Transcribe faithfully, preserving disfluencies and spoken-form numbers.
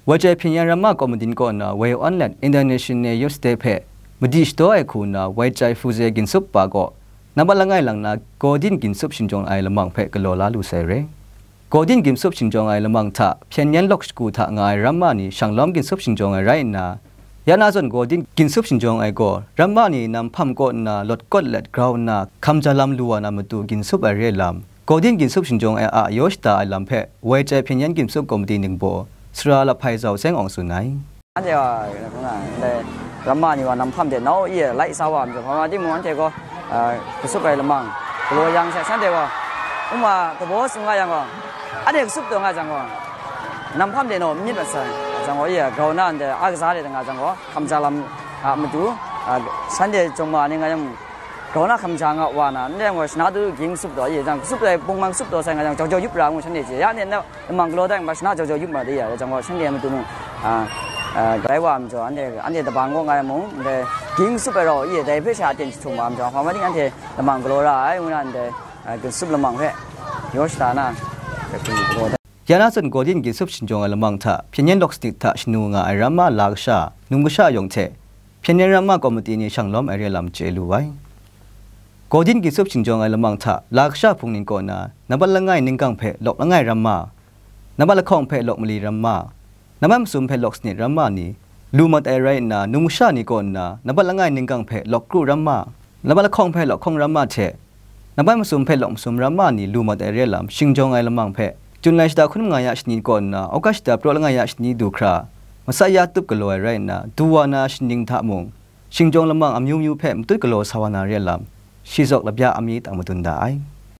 Wai Chai Hpyen Yan Ramma Kawmitin kaw nna woi awn let International Youth Day hpe madi shadaw ai hku nna Wai Chai Fuze Ginsup pa gaw nambat langai lang na Gaw Din Ginsup Shingjawng ai lamang hpe galaw la lu sai re. Gaw Din Ginsup Shingjawng ai lamang hta Hpyen Yan lawk shagu hta nga ai ramma ni shanglawm ginsup shingjawng ai rai nna, ya na zawn Gaw Din Ginsup Shingjawng ai gaw ramma ni nam hpam kaw nna lawt kawt let grau nna hkamja lam lu wa na matu ginsup ai re lam, Gaw Din Ginsup Shingjawng ai a yaw shada ai lam hpe Wai Chai Hpyen Yan Ginsup Kawmiti ningbaw Sara Laphai Zau Seng Awng tsun ai. Anhte gaw, ndai ramma ni wa nam hpam de nau e lai sa wa ai majaw, hpa wa timung anhte gaw, a, kasup ai lamang galaw yang she, shanhte gaw, um a, kabaw tsun nga yang gaw, anhte kasup taw nga jang gaw, nam hpam de nau myit mat sai, jang gaw, e grau na ndai a kaza de nga jang gaw, hkamja lam a matu, a, shanhte jawng ma ni nga yang, grau na hkamja nga wa na, ndai gaw shana tu ging kasup taw, e jang kasup ai bungmang kasup taw sai nga jang, jau jau yup ra ngu shanhte chye, ya ne na, lamang galaw dai ngu, shana jau jau yup ma de ya, jang gaw, shanhte matu mung, a, a, grai wa ai majaw, anhte, anhte dabang kaw nga ai mung, ndai ging kasup ai rau, e, dai hpe sha aten jahtum wa ai majaw, hpa maning anhte lamang galaw ra ai, ngu na ndai, a, ginsup lamang hpe yaw shada na, galaw dai. Ya na zawn Gaw Din Ginsup Shingjawng ai lamang hta Hpyen Yan lawk sanit hta shanu nga ai ramma la kasha, num kasha yawng hte Hpyen Yan Ramma Kawmiti ni shanglawm ai re lam chye lu ai. Gaw Din Ginsup Shingjawng ai lamang hta la kasha hpung ni kaw nna nambat langai ningkang hpe lawk langai ramma, nambat lahkawng hpe lawk mali ramma, nambat masum hpe lawk sanit ramma ni lu mat ai rai nna, num kasha ni kaw nna nambat langai ningkang hpe lawk kru ramma, nambat lahkawng hpe lawk hkawng ramma hte nambat masum hpe lawk masum ramma ni lu mat ai re lam shingjawng ai lamang hpe, Jun lai shata hkun manga ya shani kaw nna August shata praw langai ya shani du hkra, masat ya tup galaw ai rai nna, du wa na shaning hta mung, shingjawng lamang amyu myu hpe matut galaw sa wa na re lam, shi zawk labya ami tang madun da ai.